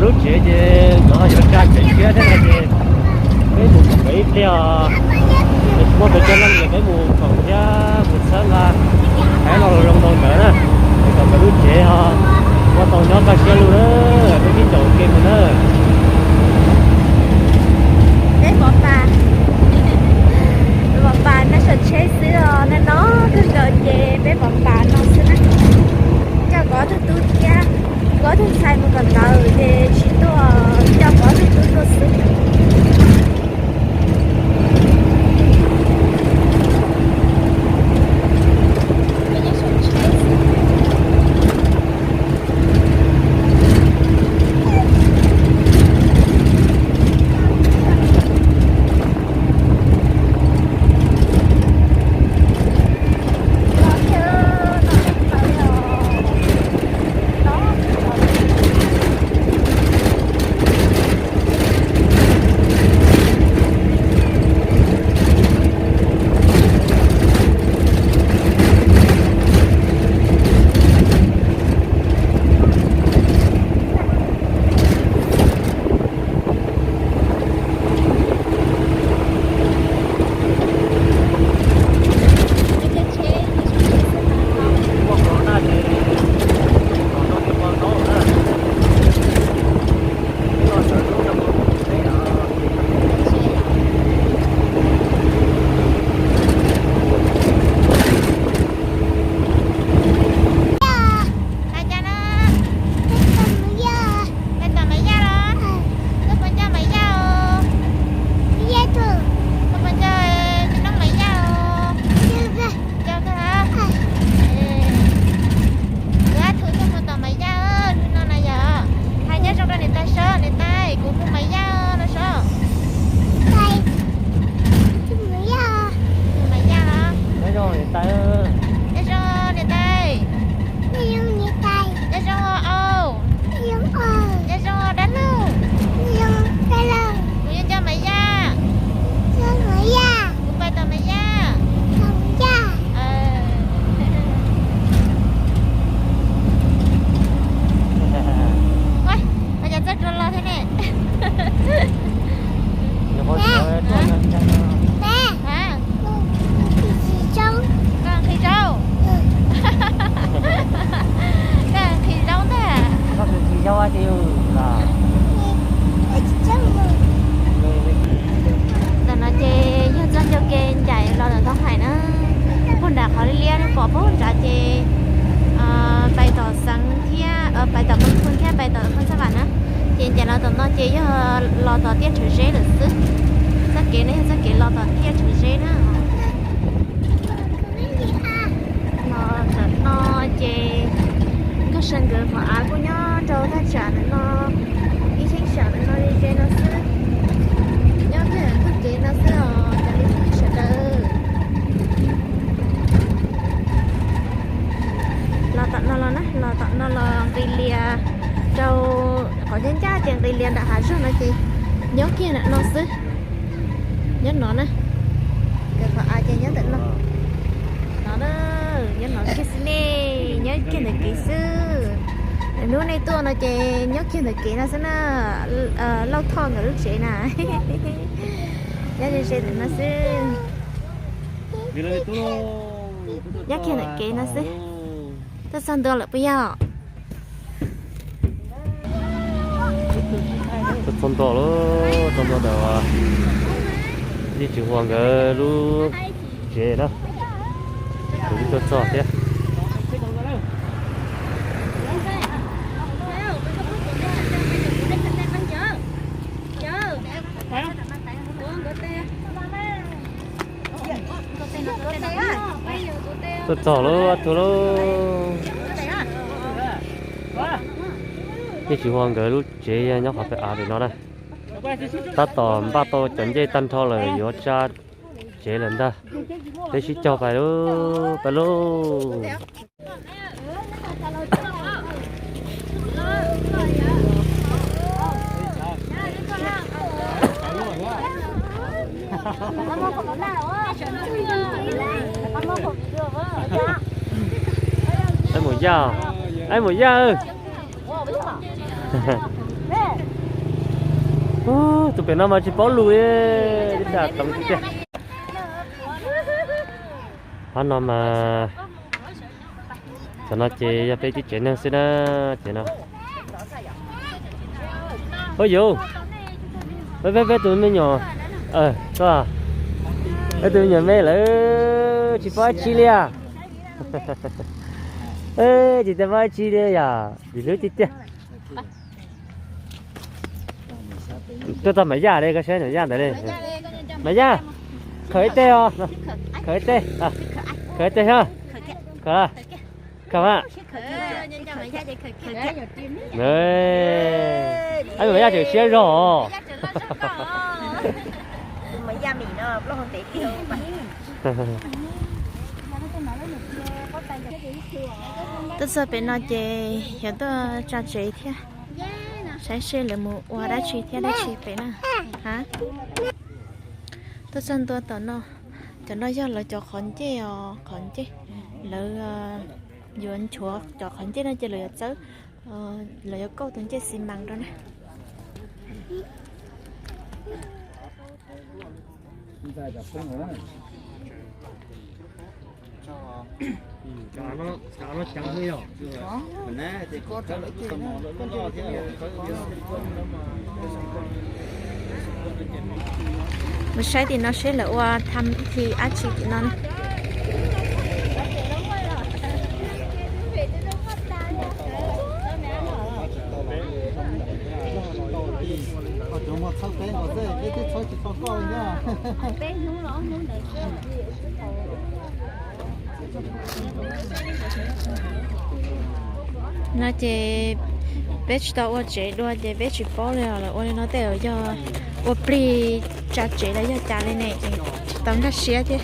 Lub tsev ces nov yuav tsa tsev siab thiab no ces peb mus koom nkawd ib pliag os. Ces tsis muaj pes tsawg leej ces peb mus koom thiab mus txhawb nqa qab no los zoo rau nkawd na, es kom nkawd lub tsev ho muaj tau nyob kaj siab lug na, peb sib caum ua ke mus na. Peb pov pas, pov pas nyob saum tsheb xwb os, nag no kawg nkaus ces peb pov pas no xwb na. Coj kuv ob tug tub thiab kuv ob tug ntxhais mus kom ntawd ces tsis tuaj, coj kuv ob tug tub tuaj xwb. Hais cas no? Pais tom Maiv Yaj los? Koj puas nco Maiv Yaj os? Koj puas nco tsis noob Maiv Yaj os? Nco kawg. Kuv ab thu tuaj mus tom Maiv Yaj li no na yom. Hais nyob zoo rau niam tais saib, niam tais kuv mus Maiv Yaj no saib. Maiv Yaj los? Nyob zoo niam tais. Nyob zoo au. Nyob zoo dab laug. Kuv yuav nco Maiv Yaj. Kuv pais tom Maiv Yaj. Ua cas txawj rua los thiab ne? Nqhis zaub. Koj nqhis zaub ntag. Tam no ces yog txoj ncauj ke ncaim los tom Thoob Haim na. Puag nram qhov liab liab nej pom puag nrad ces pais tom Xeev thiab pais tom Mab Khun thiab pais tom Phooj Xab Vam na. Ces ncaim los tom no ces yog los tom Tiaj Rhawv Zeb lawm xwb. Txoj kev no yog txoj kev los tom Tiaj Rhawv Zeb na. Los tom no ces Nkauj Sa nkawd qhov av kuj nyob rau thaj tsam ntawm no, ib cheeb tsam ntawm no ze ze no xwb. Nyob kiag ntawm ntug kev no xwb os cov me phooj ywg sawv daws. Los tom no los na, los tom no los nqis lias rau qhov ncaj ncaj ces nqis lias nram hav zoov no ces nyob kiag ntawm no xwb. Nyob no na, nkawd qhov av ces nyob ntawm no. No na, nyob no kiag xwb ne, nyob kiag ntawm kev xwb. Hnub nej tuaj no ces nyob kiag ntawm kev no xwb na, Lauj Thoj nkawd lub tsev na. Nyob ze ze ntawm no xwb. Nyob kiag ntawm kev no xwb. Tuaj txog ntua lawm puas yog? Tuaj txog ntua lawm, txog ntua ntawm Yeej Tsis Huas nkawd lub tsev na. Kuv twb tuaj txog thiab. Tuaj txog lub, tuaj lub. Yeej Tsis Huas nkawd lub tsev yog nyob qhov pem av pem no na. Tab tom npaj tau cov ncej tag nrho lawm yuav tsa tsev lawm ntag. Peb sib caug pais lauj, pais lauj. Aib Mus Yaj, Aib Mus Yaj. Tus pem no mas tsis paub lus li, tib tas toov tiag. Qhov no mas, tam no ces yog peb tib tsev neeg xwb na, ces no. Ua yuv, peb, peb tus me nyuam, peb tus me nyuam me lawv tsis paub dab tsi li as. Tsis tau paub dab tsi li yom, vim hlub tiag tiag. Tuaj txog Maiv Yaj li, koj saib Maiv Yaj ntawd li. Maiv Yaj, khawm ib teg os, khawm ib teg, khawm ib teg, khawm, khawm mas. Maiv Yaj tseem siab zog os. Tuaj txog pem no ces yuav tuaj tsa tsev thiab, saib seb lawv mus ua dab tsi thiab dab tsi pem na. Tuaj txog ntua tom no, cov no yog lawv cov qhov ncej os, qhov ncej. Lawv yuav nchuav cov qhov ncej no ces lawv yuav txawb, lawv yuav kauj tus ncej xi mas rau na. Mus saib tim no seb lawv ua tham thi dab tsi tim no na. No ces peb tsis tau ua tsev dua ces peb tsis paub li os, lawv ua li no tej zaum yog ua plig tsa tsev los yog cas li ne, tsis tau nkag siab thiab.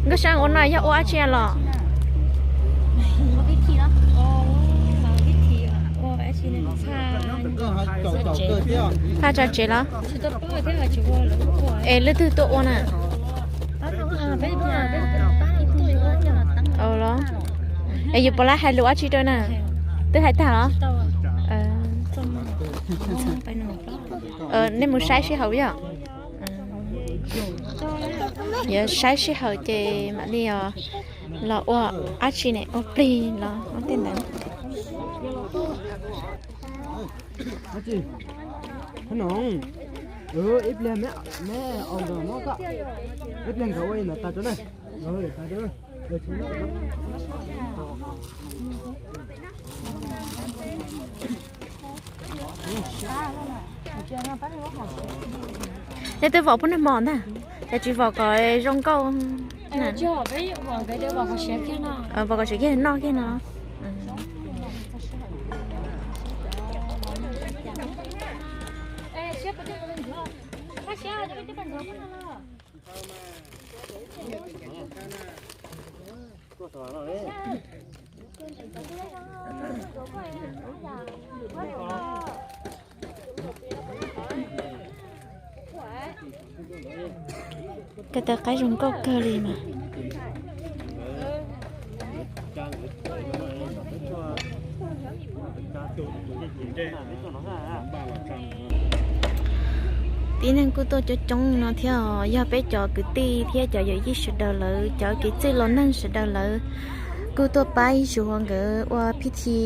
Nkauj Sab, ua no yog ua dab tsi los? Phaj tsa tsev los? Es leej twg tuaj ua na? Los, es yus puas laib hais lus dab tsi rau na? Twb hais tag los? Nej mus saib sij hawm yom. Yuav saib sij hawm ces mam li los ua dab tsi ne, ua plig los ua tej ntawd. Ib pliag, ib pliag nkawd ua li ntawd tas rau na. Nej twb vom pub nag hmo ntag, cas tsis vom kom zoo nkauj? Vom kom tsev kiag noj kiag no. Ko taw qaib zoo nkauj kawg li mas. Tib neeg kuj tuaj coob coob no thiab os, yog peb cov kwv tij thiab cov yawm yij sawv daws lawv, cov kev txwj laus neeg sawv daws lawv kuj tuaj pab ib suav nkawd ua phij thi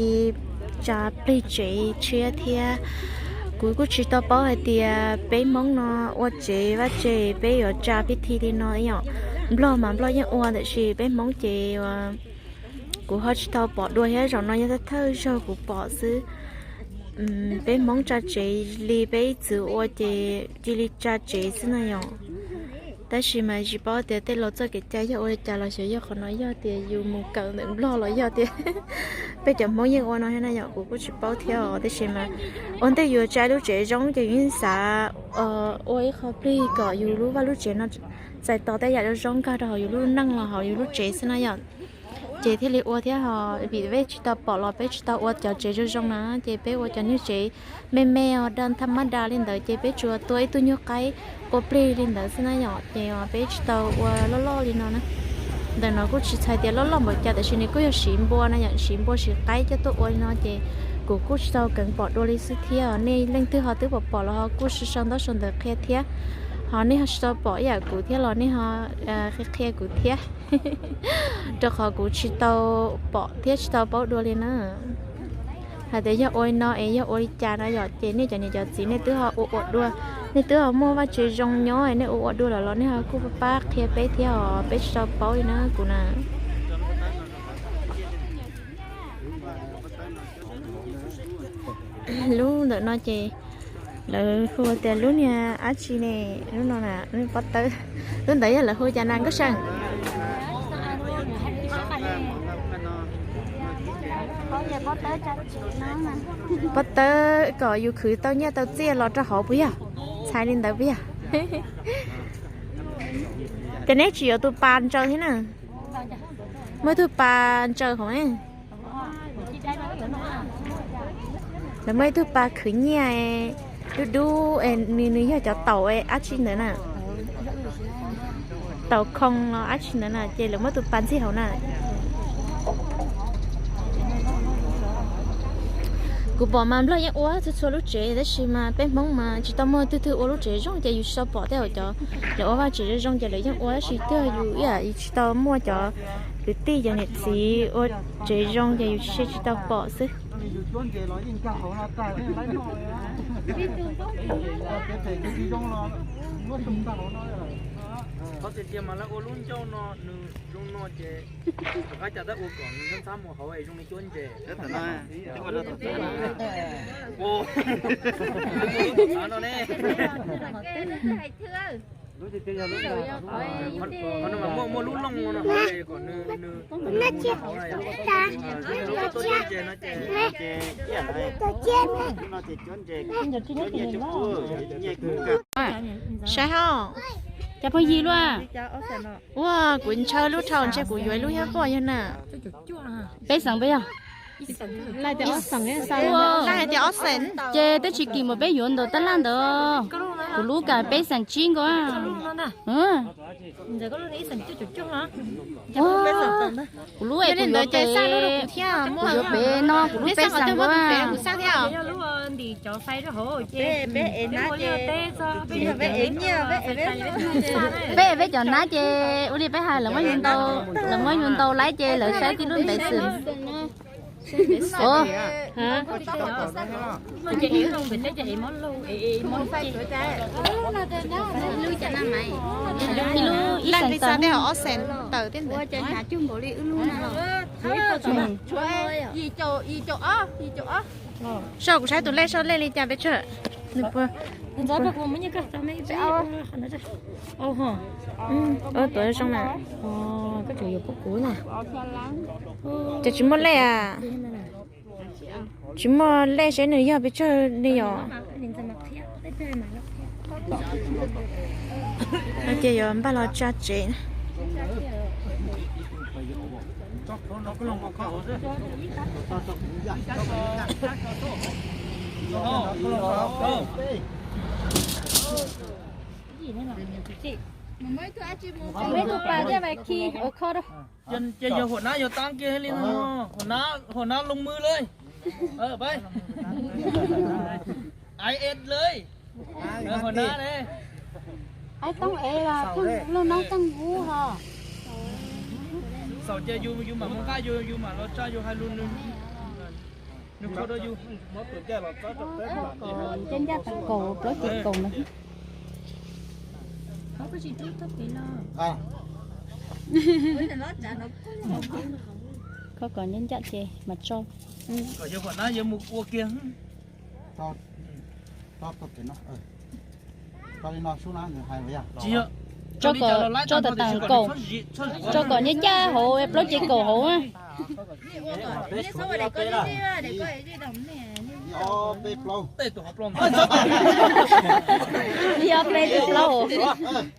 tsa plig tsev tshiab thiab. Kuv kuj tsis tau paub hais tias peb Hmoob no ua tsev vaj tse peb yuav tsa phij thi li no yom. Nplog mas Nplog yeej ua, tiam sis peb Hmoob ces kuv ho tsis tau pom dua thiab, zaum no yog thawj thawj zaug kuv pom xwb. Peb Hmoob tsa tsev li peb ib txwm ua ces cia li tsa tsev xwb na yom. Tab sis mas tsis paub tias tej laus txoj kev cai yog ua li cas los xyov yog qhov no yog tias yus mus kawm ntawm Nplog los yog tias peb cov Hmoob yeej ua no thiab na yom, kuv kuj tsis paub thiab os. Tab sis mas ua ntej yus tsa lub tsev zoo ces yus yeej xav ua ib qho plig kom yus lub vaj lub tsev no txais tos tej yam zoo zoo nkag rau hauv yus lub neej los hauv yus lub tsev xwb na yom. Ces thiaj li ua thiab ho, vim peb tsis tau pom los peb tsis tau ua cov tsev zoo zoo na, ces peb ua cov nyuag tsev me me os, da thaj mab da li ntawd ces peb tsuas tua ib tug nyuag qaib ua plig li ntawd xwb na yom, ces peb tsis tau ua loj loj li no na. Ntawm no kuj tsis txhais tias loj loj npaum cas, tab sis nws kuj yog siv npua na yom, siv npua siv qaib coj tuaj ua li no ces kuv Kuv kuj tsis tau keev pom dua li xwb thiab, nej leej twg ho twb pom pom los ho kuj sau ntaub sau ntawv qhia thiab. Ho nej ho tsis tau pom ib yam kuv thiab los nej ho qhia qhia kuv thiab, rau qhov kuv tsis tau pom thiab tsis tau paub dua li na. Hais tias yog ua li no es yog ua li cas no yom, ces nej cov niam cov txiv nej twb ho ua ua dua, nej twb ho muaj vaj tsev zoo nyob nej ua ua dua lawm los nej ho kuj pab qhia peb thiab os, peb tsis tau paub li na kuv na. Lub ntawm no ces lawv hu tias lub niag dab tsi ne, lub no na, lub pob tawb. Lub ntawd yog lawv hu cas na Nkauj Seej? Pob tawb kom yus khwv tau nyiaj tau txiaj los rau hauv puas yog? Txhais li ntawd puas yog? Ces neb tsis yuav tus pas ntsaws thiab na? Muaj ib tug pas ntsaws hauv ne. Lawv muaj ib tug pas khwv nyiaj dub dub, nws nws yog cov taum dab tsi ntawd na. Taum khoo los dab tsi ntawd na, ces lawv muab tus pas ntxig hauv na. Kuv pom mas Nplog yeej ua txhua txhua lub tsev tab sis mas peb Hmoob mas tsis tau muaj twg twg ua lub tsev zoo ces yus tsis tau pom tej. Cov lawv ua vaj tsev zoo zoo ces lawv yeej ua tab sis twb yus ib yam yus tsis tau muaj cov kwv tij cov niam txiv ua tsev zoo ces yus tsis tsis tau pom xwb. Qhov tias tias mas lawv ua lub ncauj no nws zoo no ces rov qab cas tab ua kom nws ntxhab mus hauv zoo li cuab ntses. Lub tuam txhav no ne. Qhov no mas muaj muaj lub looj no hauv kom nws nws ua cuab ntses no ces saib ho. Cas phooj ywg luaj. Ua kuv ntshaw lub rhau ntshe kuv yuav ib lub nyob quaj yog na. Peb xeem peb yog. Laj hais tias ob xeem. Ces twb tsis kim mas peb yuav ntawm tab laj ntawd. Kuv lub kas peb xeem tsib nkaus. Kuv lub es kuv yuav pem, kuv yuav pem no kuv lub peb xeem nkaus. Peb peb cov nab ces ua li peb hais lawv muab yus ntau, lawv muab yus ntau laib ces lawv saib tib lub npev xwm. Ib lub ib xeem tawm. Soj kuv saib tus lej soj lej li cas peb tsawg. Tuav zoo na. Ces tsis muaj lej a. Tsis muaj lej seb nws yog pes tsawg li yom. Ces yuav npaj los tsa tsev. Muab ib tug pas thiab vais khi ua kho rau. Ces yog huam nab yuav tab kiag li no, huam nab loo mwj lawm. Peb, ai es lawm, huam nab ne. Xaum ces yus, yus mam mus nqa, yus, yus mam los tsa, yus hais lus nws, nws kho rau yus. Cov ncaj tau kaum plaub ces kaum na. Kho kom ncaj ncaj ces mam tso. Kom yog huam nab yuav mus ua kiag. Tso kom, tso tam tam kaum, tso kom ncaj ncaj hauv plaub ces kaum hauv. Yog peb plaub.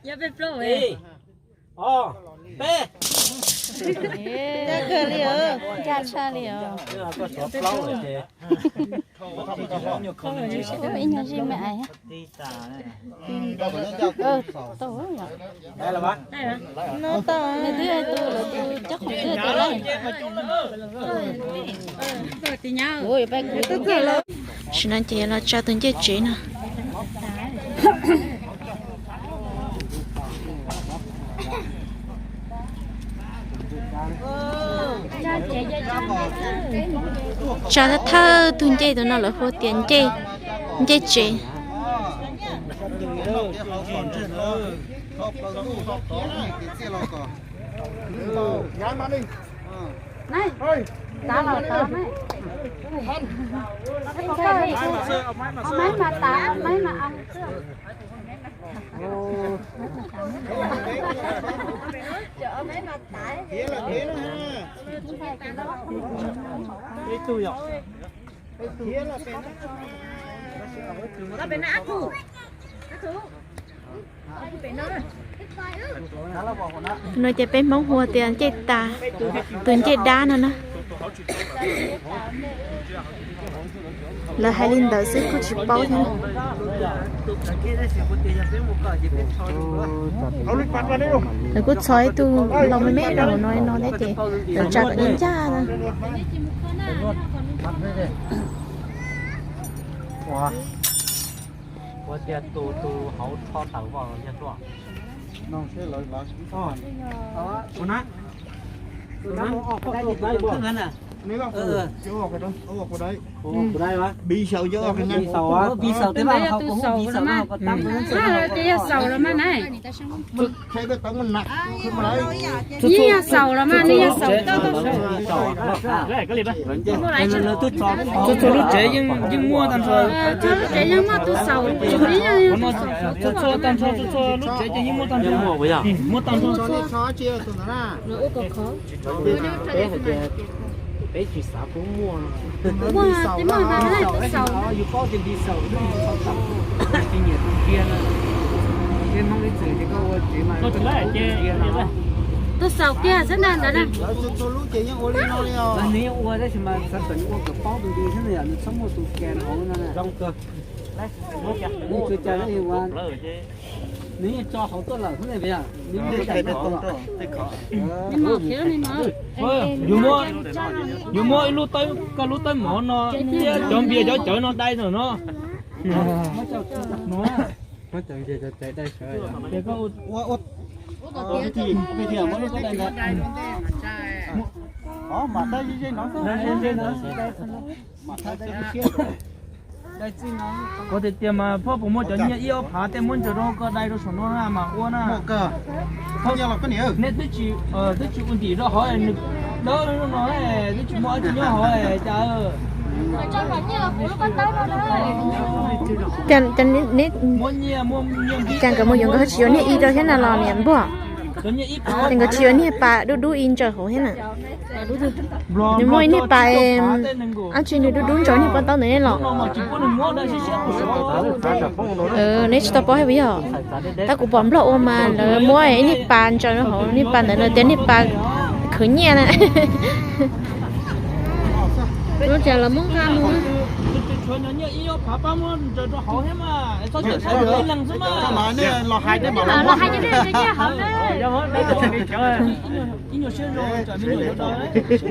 Yog peb plaub. Peb. Ncaj kawg li os. Ncaj tshaj li os. Ib nyuag zij me ais. Nws twb tu lawv tus coj qhov twg tus lawm. Tam sim no ces los tsa tus ncej tsev no. Tsa thawj thawj tug ncej tus no lawv hu tias ncej, ncej tsev. No ces peb Hmoob hu tias ncej tas, tus ncej dab no na. Lawv hais li ntawd xwb kuj tsis paub thiab. Lawv kuj txhos ib tug los me me rau hauv no no thiab ces lawv tsa kom ncaj ncaj na. Tus xaus los mas na. Yeej yog xaus los mas, nej yog xaus tau tau. Txhua txhua lub tsev yeej muaj tag nrho. Txhua lub tsev yeej muaj tus xaus, txhua txhua tag nrho, txhua txhua lub tsev ces yeej muaj tag nrho. Muaj tag nrho. Peb hais tias peb tsis xav pub muaj. Muaj, twb muaj mas, tus xaus. Yus paub tias nti xaus, nti xaus tau. Tsis nyiam tus ntsia no. Peb Hmoob ib txwm tias koj ua tsev mas tus xaus kiag xwb ntag ntawd na. Lawv txhua txhua lub ces yeej ua li no li os. Nws yeej ua tab sis mas xav kom nws ua kom paub tus nti xwb na yom, nws txhob muaj tus kas hauv no na. Nws tsuas cas ua, nws yeej tso hauv tuaj lawm xwb na. Yus muab, yus muab ib lub tawb, koj lub tawb mov no thiab cov npias cov cawv no dai ntawm no. Kuv tias tias mas phob puas muaj cov nyiaj ib ob phav tej muab ntsaws rau koj dai rau saum no na mas ua na. Nej twb tsis, twb tsis ua ntim rau hauv nws dawb no, twb tsis muaj dab tsi nyob hauv cas. Muaj nyiaj, muaj nyiaj npib. Cas nkawd mus yuav nkawd ho tsis yuav niag i rau thiab na los niam npuag? Ces nkawd tsis yuav niag pas dub dub i ntsaws hauv thiab na. Nws muaj ib niag pas, ab tsi nws dub dub ntsaws niag paj taub ntawd nej los? Neb tsis tau paub thiab puas yog? Tab kuv pom nplog ua mas lawv muab ib niag pas ntsaws hauv, niag pas ntawd lawv tias niag pas khwv nyiaj na. Lub tsev los muab nqa mus.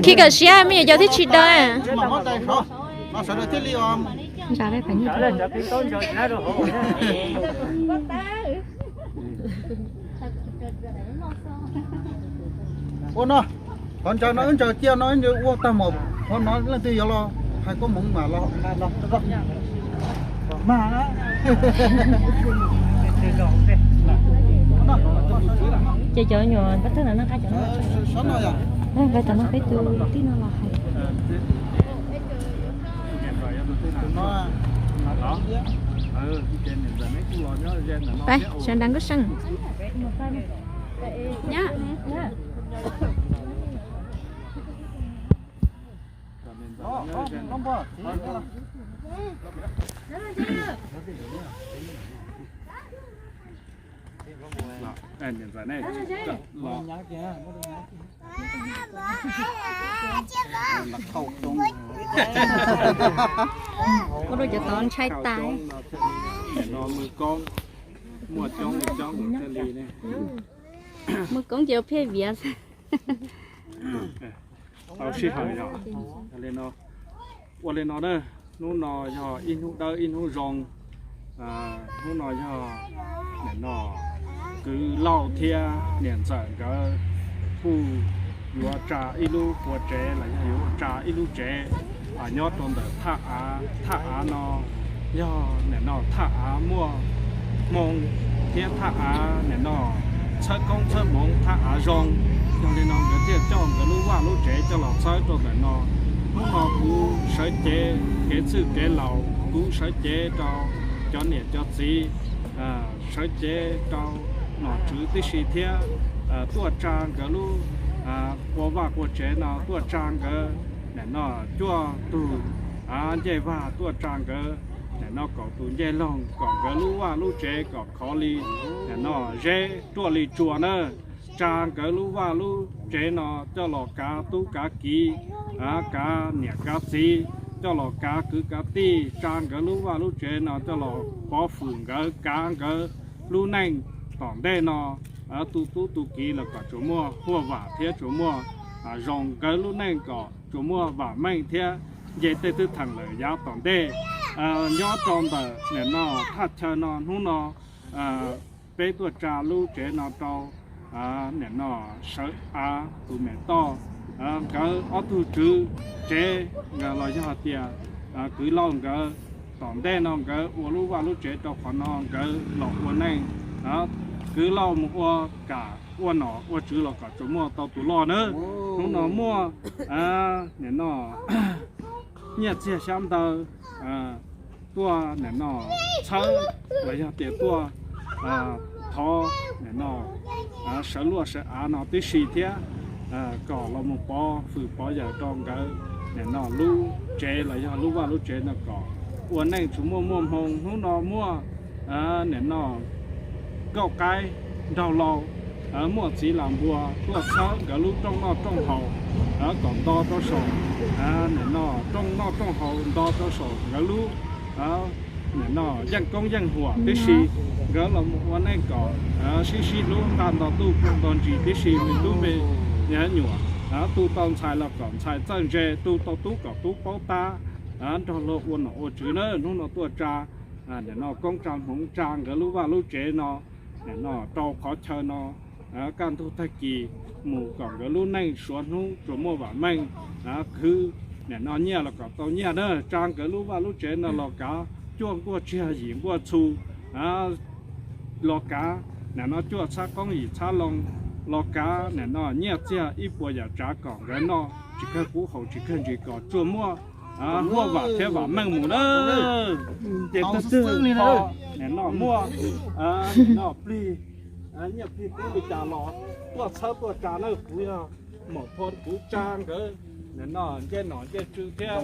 Khi kom siab me nyuam yaus thiaj tsis daw. Ua no, qhov ntsaws no wb ntsaws cia no wb ua tag mus, qhov no leej twg yuav los hais koob hmoov mam los. Ces cov nyuam npab tag no nqa cov no, nqa cov no peb tus tij no los hais. Peb sawv daws nkauj seej. Niam ntxawm ne, los, los thauj coob, ua rau cov tod ntshai tas. Niam no muaj koob, muaj coob li coob thiaj li ne. Muaj koob ces ua pheej viav. Tau sij hawm yog li no, ua li no na, hnub no yog ib hnub dawb ib hnub zoo. Hnub no yog nim no kwv Lauj thiab niam ntxawm nkawd kuj yuav tsa ib lub qua tsev los yog yuav tsa ib lub tsev nyob rau ntawm thaj av. Thaj av no yog nim no thaj av muaj hmoo thiab thaj av nim no txhawb koob txhawb hmoov, thaj av zoo. Yog li no nkawd thiaj coj nkawd lub vaj lub tsev coj los txhawb rau ntawm no. Hnub no kuv sawv cev kev txwj kev laus, kuv sawv cev rau cov niam cov txiv, sawv cev rau nom tswv tib si thiab tuaj tsa nkawd lub qua vaj qua tsev no, tuaj tsa nkawd nim no cuaj tug ncej vag, tuaj tsa nkawd nim no kaum tus ncej loog, kom nkawd lub vaj lub tsev kom khov li nim no zeb ruaj li tsua na. Tsa nkawd lub vaj lub tsev no coj los kav tub kav kiv, kav niam kav txiv, coj los kav kwv kav tij, tsa nkawd lub vaj lub tsev no coj los pov hwm nkawd, kav nkawd lub neej tom ntej no. Tu tub tu kiv los kom tsuas muaj huaj vam thiab tsuas muaj zoo, nkawd lub neej kom tsuas muaj vam meej thiab nce tej twb theem lawm yav tom ntej. Nyob rau ntawm nim no thaj chaw no hnub no peb tuaj tsa lub tsev no rau nim no sawv av tus me toj, nkawd ob tug tswv tsev los yog tias kwv Lauj nkawd tom ntej no nkawd ua lub vaj lub tsev rau qhov no nkawd los ua neej. Kwv Lauj mus ua kam ua nom ua tswv los kom tsuas muaj tau tus loj na. Hnub no muaj nim no nyiaj txiag xyab ntawv tuaj nim no txhawb los yog tias tuaj thov nim no sawv luaj sawv av no tib si thiab kom los mus pov hwm pov yawm rau nkawd nim no lub tsev los yog lub vaj lub tsev no kom ua neej tsuas muaj muaj hmoo. Hnub no muaj nim no nkauj qaib nraug laus, muaj txiv las npua tuaj txhawb nkawd lub rooj noj rooj haus kom nto rau saum nim no rooj noj rooj haus, nto rau saum nkawd lub nim no yeej koob yeej huam tib si. Nkawd los mus ua neej kom sib sib hlub, nqa nto ntuj nto ntsis tib si, me tub me nyuam tu tau ntxhais los kom ntxhais txawj ntse, tu tau tub kom tub paub tab, nrog luag ua nom ua tswv na. Hnub no tuaj tsa nim no koob tsa hmoov tsa nkawd lub vaj lub tsev no nim no rau qhov chaw no kaj ntug tag kis mus kom nkawd lub neej suav hnub tsuas muaj vam meej, khwv nim no nyiaj los kom tau nyiaj na. Tsa nkawd lub vaj lub tsev no los kav cuaj nkuaj tsiag yim nkuaj txhu, los kav nim no cuaj txhab qoob yim txhab loo, los kav nim no nyiaj txiag ib puas yam tsav kom nkawd noj tsis kawg kub haus tsis kawg ntsis kom tsuas muaj huaj vam thiab vam meej mus na. Ces tug twg ho nim no muaj nim no plig nyiaj plig kub li cas los tuaj txhawb tuaj tsa na. Kuv yog maum phoo, kuv tsa nkawd nim no ncej nom ncej tswv thiab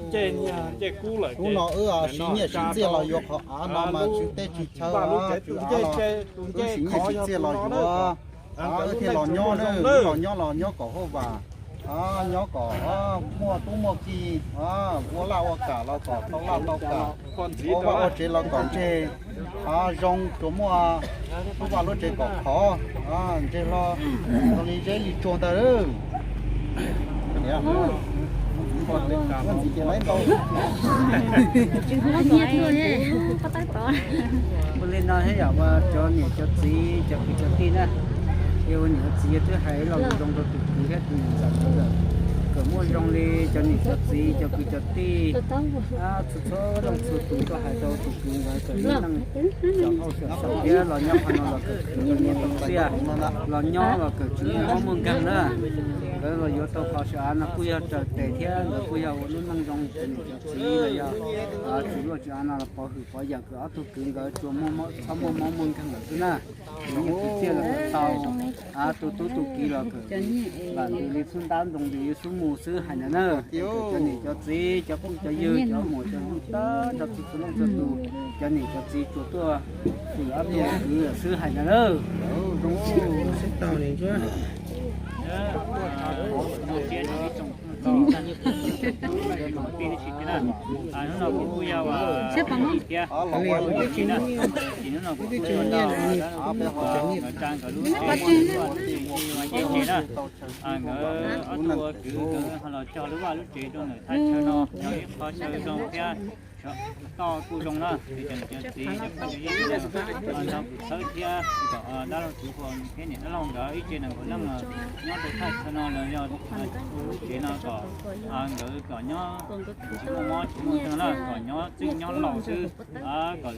ncej nyiaj ncej kub lawm. Hnub no wb siv nyiaj siv txiaj los yuav qhov av no mas tswv teb tswv chaw, tus ncej, tus ncej siv nyiaj siv txiaj los yuav, wb thiaj los nyob na. Wb los nyob los nyob kom huaj vam, nyob kom muaj tub muaj ki, ua laj ua kam los kom tau laj tau kam, ua vaj ua tsev los kom ntseg, zoo tsuas muaj lub vaj lub tsev kom khov, ntseg hlo, tau li zeb li tsua ntawd. Ua li no thiab yom, ua cov niam cov txiv cov kwv cov tij na, ces ua niam ua txiv twb hais lo lus zoo rau tus kwv thiab tus niam ntxawm, kom muaj zoo li cov niam cov txiv cov kwv cov tij txhua txhua leej txhua tus tuaj hais rau tus kwv ntawd kom nws neej xyaum hauj xyaum saum thiab los nyob qhov no los kom khwv kom nyiaj tau txiaj, los nyob los kom tsis muaj mob muaj nkeeg na. Nkawd los yuav tau qhov sawv av no kuj yog raws tes thiab nkawd kuj yog ua lub neej zoo cov niam cov txiv los yog tsis luaj tsis av no los pov hwm pov yawm kom ob tug kwv nkawd tsuas muaj, txhob muaj mob muaj nkeeg lawm xwb na. Nyiaj kwv txiaj los kom tau, tu tub tu kiv los kom vam ntws li xub ntab, ntoo ntws li xub Mus xwb hais ntawd na, cov niam cov txiv, cov phooj cov ywg, cov muam cov nus tag nrho txhua txhua leej txhua tus, cov niam cov txiv tsuas tuaj xwb hais ntawd na. Hnub no kuv kuj yog ua thiab, hnub no kuv kuj ua no, nkawd tsa nkawd lub tsev, nce tsev na. Nkawd ob tug ua kwv nkawd ho los cog lub vaj lub tsev rau ntawm thaj chaw no, yog ib qho chaw zoo thiab toj kuj zoo na, cov niam cov txiv, cov phooj cov ywg nrog kuv txhawb thiab kom dab laug txiv huas thiab niam dab laug nkawd ib tse nees nkaum leej nyob rau thaj chaw no los yog lub tsev no kom nkawd kom nyob tsis muaj mob tsis muaj nkeeg na, kom nyob txwj nyob laus xwb, kom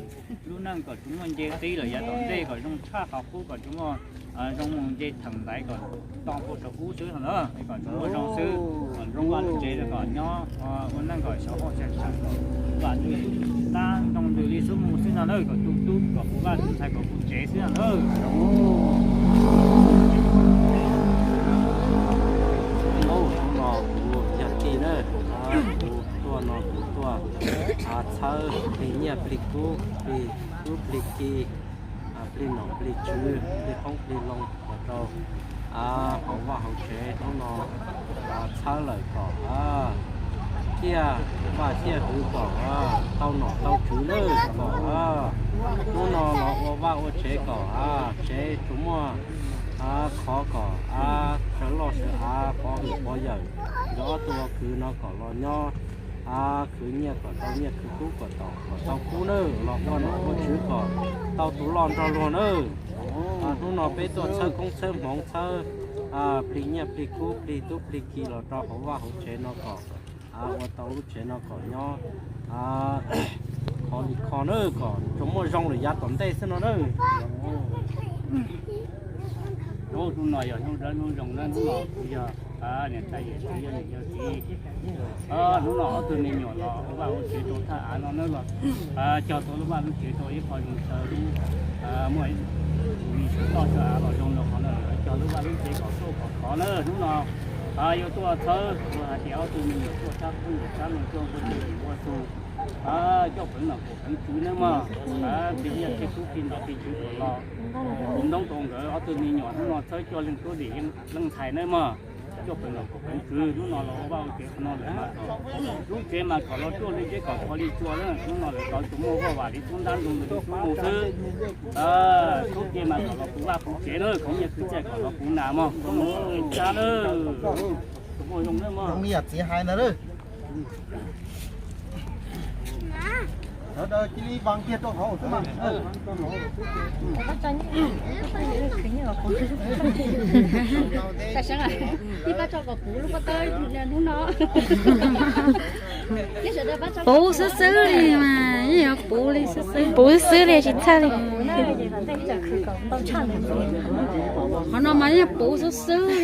lub neej kom tsuas muaj nce qib lawm yav tom ntej kom zoo tshaj qhov qub kom tsuas muaj zoo mus nce theem ntaiv kom tau pau saum ub xwb no na, kom tsuas muaj zoo xwb, kom lub vaj lub tsev kom nyob ua neej kom xyov hauj xyov tseem kom vam ntxwv tab ntoo ntws li xub mus xwb no na, kom tu tub kom puv vaj puv ntxhais kom puv tsev xwb no na. Hnub no kuv yog tij na, kuv tuaj no kuv tuaj txhawb plig nyiaj plig kub plig tub plig ki, plig nom plig tswv plig qoob plig loo los rau hauv vaj hauv tsev hnub no, txhawb lawm kom ciaj vaj ciaj hwv kom tau nom tau tswv lawm kom hnub no los ua vaj ua tsev kom tsev tsuas muaj qhov kom sawv loj sawv av pov hwm pov yawm, nkawd ob tug ua kwv no kom los nyob khwv nyiaj kom tau nyiaj khwv kub kom tau kom tau kub nawb, los ua nom ua tswv kom tau tus loj nrog luag nawb. Hnub no peb tuaj txhawb koob txhawb hmoov txhawb plig nyiaj plig kub plig tub plig ki los rau hauv vaj hauv tsev no kom ua tau lub tsev no kom nyob qhov li kho nawb, kom tsuas muaj zoo lawm yav tom ntej xwb no nawb. Hnub no yog hnub dawb hnub zoo na, hnub no kuv yog niam tais yawm txiv yog niam yog txiv. Hnub no ob tug me nyuam los ua vaj ua tsev rau thaj av no na los cog tau lub vaj lub tsev rau ib qho zoo chaw, muaj ib tug me sawv toj sawv av los zoo rau qhov no, cog lub vaj lub tsev kom tuaj kom khov na. Hnub no yuav tuaj txhawb hais tias ob tug me nyuam tuaj sab phooj ywg sab luag tuaj ua tug ua tug, coj peev nom kom peev tswv nawb mog. Plig nyiaj plig kub plig nom plig tswv kom los, tus ntoob rau nkawd ob tug me nyuam hnub no txhawb coj leej tub dim leej ntxhais nawb mog. Coj peev nom kom peev tswv, hnub no los ua vaj ua tsev qhov no lawm mas kom lub tsev mas kom los ruaj li zeb kom kho li tsua na, hnub no lawm tau tsuas muaj vaj vam li tub ntab ntoo ntws li tub mus xwb. Tub ce mas kom los puv vaj puv tsev na, khoov nyiaj khwv txhiaj kom los puv nas mog, tau mus kom li tsab na. Tsuas muaj zoo na mog. Zoo li yam txiv hais ntawd. Sawv daws cia li vas kiag rau hauv xwb mas. Puv xwb xwb li mas, yeej yuav puv li xwb xwb, puv xwb xwb li tsis txhawj li. Qhov no mas yeej puv xwb xwb li.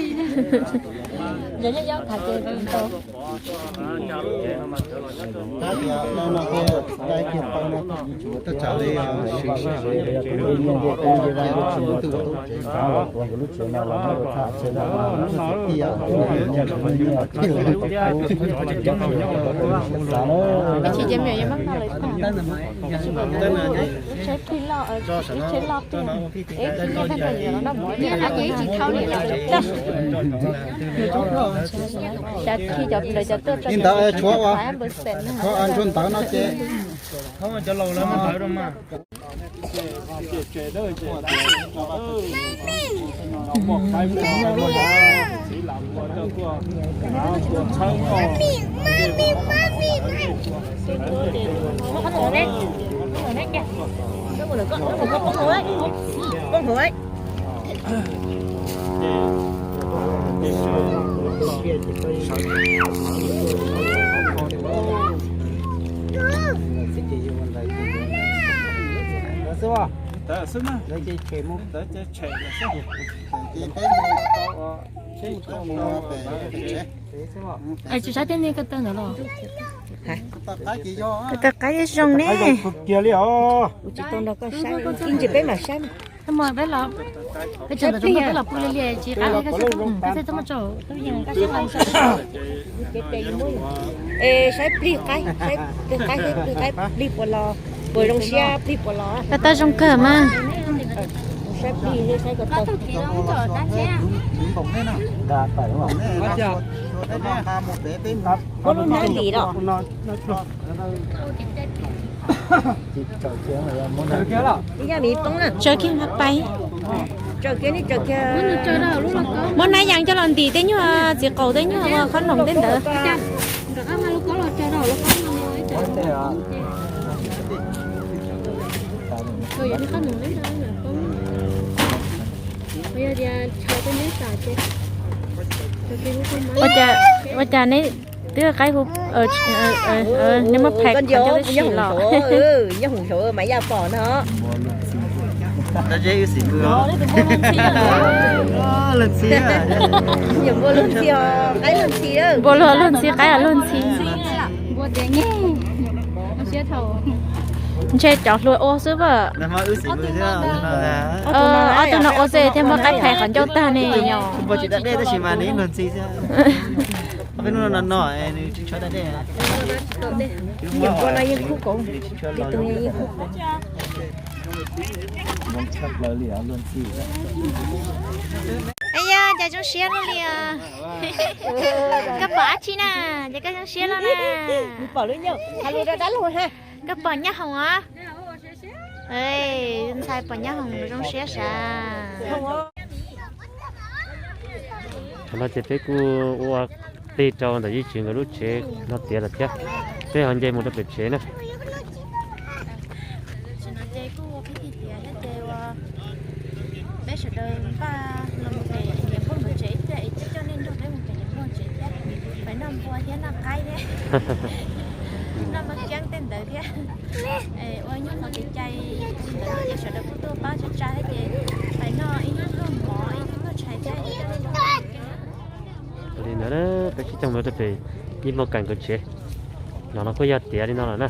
Li ntawd tshuav ua, tshuav ua ntsuag ntawd no ces. Es tsis saib tej niag ko taw ntawd los? Ko taw qaib zoo ne. Kuv tsis tau nrog koj saib, ib ntsis peb mam saib mas. Peb los, peb tseem ntawm peb los pw li li tsis qab li, koj saib txhob muaj tsaug tub yees koj saib. Es saib plig qaib, saib plig qaib, saib plig qaib, plig puas los, puas zoo siab plig puas los. Koj tab zoo kawg mas. Saib plig, saib ko taw. Muab lub hnab ntim los. Ib yam miv poob na. Tsaws kiag pais. Tsaws kiag, nej tsaws kiag. Muab hnab yees coj los ntim tej nyuag txiv qaum tej nyuag qhob noom tej ntawd. Ua cas neb twb qaib hu, neb muab phais qhov ncauj tib si los. Nyob hoom saud mas yaj pom no. Npua luag luag ntxhi, qaib luag ntxhi, qaib luag ntxhi. Ntshe cov hluas ua xwb pam. Ob tug no ua xwb thiaj muab qaib phais qhov ncauj tag ne yom. Npua no yeej khub koob, tus yeej khub koob. Yog cas zoo siab luaj li os. Koj pom dab tsi na, ces koj zoo siab luaj na. Koj pom nyab hoom os. Ntxhais pom nyab hoom zoo siab sav. Thaum no ces peb kuj ua plig rau ntawm yawg Tsis nkawd lub tsev no tiav lawm thiab. Peb ho nce mus rau pem tsev na. Tam sim no ces kuj ua plig tiav thiab ces uas peb sawv daws npaj los mus pem niam Npauj nkawd tsev thiab es thiaj coj nej nrog peb mus pem niam Npauj tsev thiab. Pais noj npua thiab noj qaib thiab, noj maj kiab tej ntawd thiab. Ua nyuj mov kev cai ntawd ces sawv daws kuj tuaj pab tsa tsa thiab ces pais noj ib nyuag mov ib nyuag tshais thiab. Li ntawd peb sib thooj mus rau pem yawg Npauj nkawd tsev. Los no kuj yog tiav li no lawm na.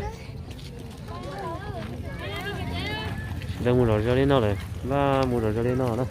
Sawv daws mus zom zaws li no lawm, npaj mus zom zaws li no na.